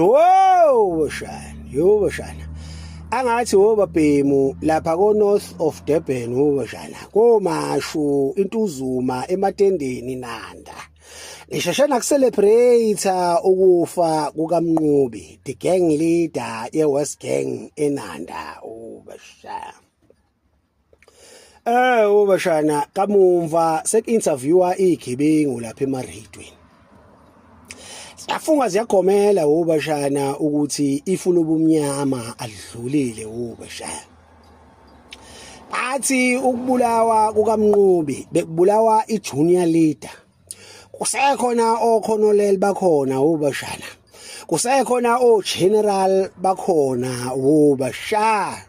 Wow shana, yobo shana. Angathi woba bhemu lapha ko North of Durban woba shana. Komashu intuzuma ematendeni nanda. Nisheshe nakucelebrate ukufa kukaMnqobi, the gang leader ye West Gang eNanda ubasha. Ubashana kamumva sek-interviewer izigebengu lapha emaredweni. Siyafunga ziyagomela ubashana ukuthi ifu lobumnyama alidlulile ubashana. Bathi ukubulawa kukaMnqobi bekubulawa i-junior leader. Kusekhona okhonolel bakhona ubashana. Kusekhona o-general bakhona ubashana.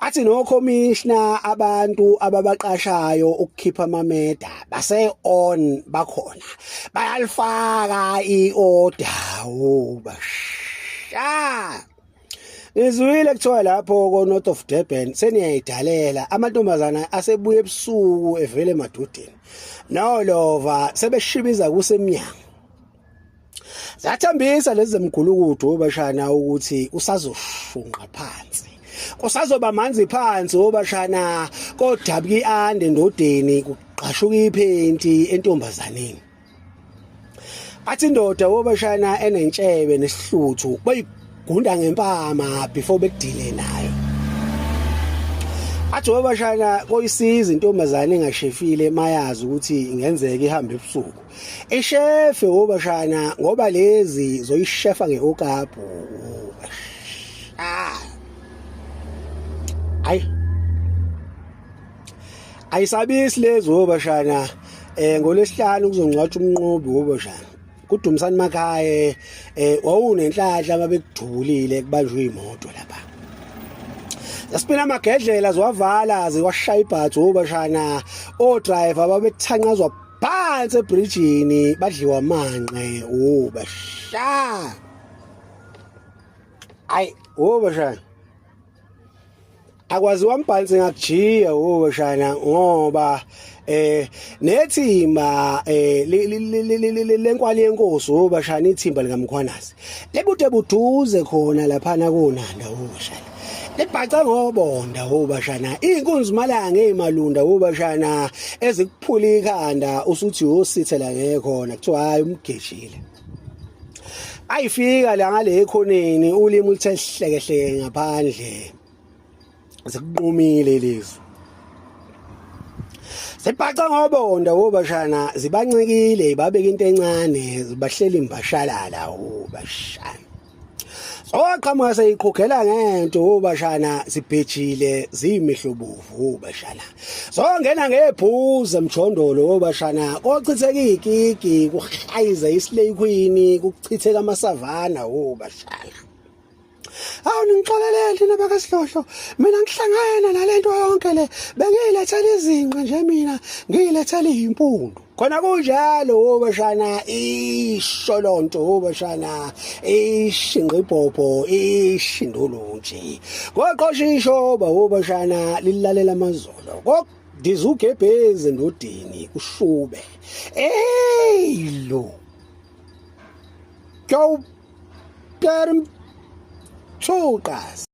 Bathi no commissioner abantu ababaqashayo ukukhipha amameda base on bakhona bayalifaka iorder ubasha Ngizwile kuthiwa lapho ko North of Durban seniyayidalela amantombazana asebuye ebusuku evele emadodeni no lova sebeshibiza kusemnyango Zathambisa lezi zemgulukudu obashana ukuthi usazoshunqa phansi. Kusazoba manzi phansi obashana kodabuka iande endodeni kugqashuka iphenti entombazaneni. Athi indoda obashana enentshebe nesihluthu bayigunda ngempama before bekudile nayo. Athi obashana koyisiza intombazane engashefile mayazi ukuthi ingenzeka ihambe ebusuku. Ishefe wobashana ngoba lezi zoyishefa ngeokaphu. Ah. Ayi. Ayisabisi lezi wobashana eh ngolwesihlanu kuzongcwatshwa umnqobi wobashana. Kudumisani Makhaye eh wawunenhlanhla mabekudubulile kubanjwe imoto lapha. Zasipina amagedlela ziwavala ziwashaya ibhathi wobashana o driver babethanqazwa phansi ebridgini badliwa amanqe oh basha ayi oh basha akwaziwa mbhansi ngakujiya oh bashana ngoba eh nethimba eh lenkwali yenkosi oh bashana ithimba likamkhwanazi lebude buduze khona laphana konanda oh bashana Libhaca ngobonda wobashana inkunzi malanga ezimalunda wobashana ezikuphula ikhanda usuthi uyosithela ngekhona kuthiwa hayi umgejile ayifika la ngale ekhoneni ulimi luthe hlekehleke ngaphandle zikunqumile lezi Sibhaca ngobonda wobashana zibancikile babeka into encane zibahlela imbashalala wobashana Oqhamuka seyiqhugela ngento obashana zibhejile ziyimihlobovu obashana. Zongena ngebhuze mjondolo obashana kochitheka ikiki kuhayiza islay queen kuchitheka amasavana obashana. Awu ningixolelele nina bakaSihlohlo mina ngihlangene nalento yonke le bengiyilethela izinqa nje mina ngiyilethela izimpundu khona kunjalo wobashana isholonto wobashana ishinqibhobho ishindulunje koqosha ishoba wobashana lilalela amazolo kokdiza ugebhezi endodeni kushube ey lo Go get him. Two guys.